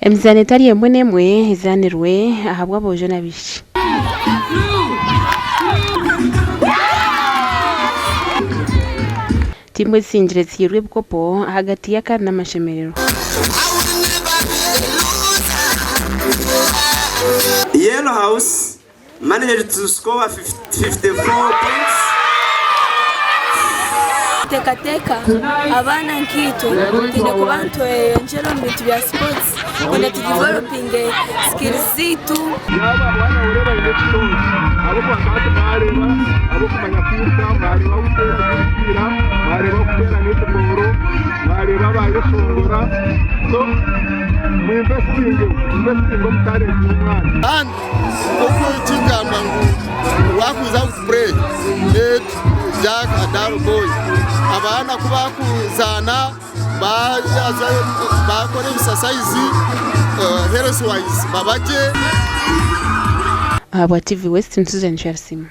Emizaano etari emwe n'emwe ezaanirwe ahabw'aboojo n'abaishiki. Tiimu ezisingire zihairwe ebikopo ahagati y'akabi n'amashemererwa. Yellow House managed to score 54 points. Teekateeka, abaana nkaitwe twine kuba nitweyongyera omu bintu bya sipotsi kwenda tudivelopinge sikilizi zaitu. Yaaba waaba oreeba aine ekiconco, ahabw'okuba nka hati mwareeba ab'okumanya kwiruka, mwareeba abakuteera emipiira, mwareeba abakuteera netibooro, mwareeba abayeshongora, so mu investinge, investinge omu talent y'omwana. Kandi nk'oku kigambwa ngu work without play made Jack a dull boy. Abaana ku bakuzaana bakora ebisasayizi health wise baba gye. Ahabwa TV West, Nsuze Nsharisiima.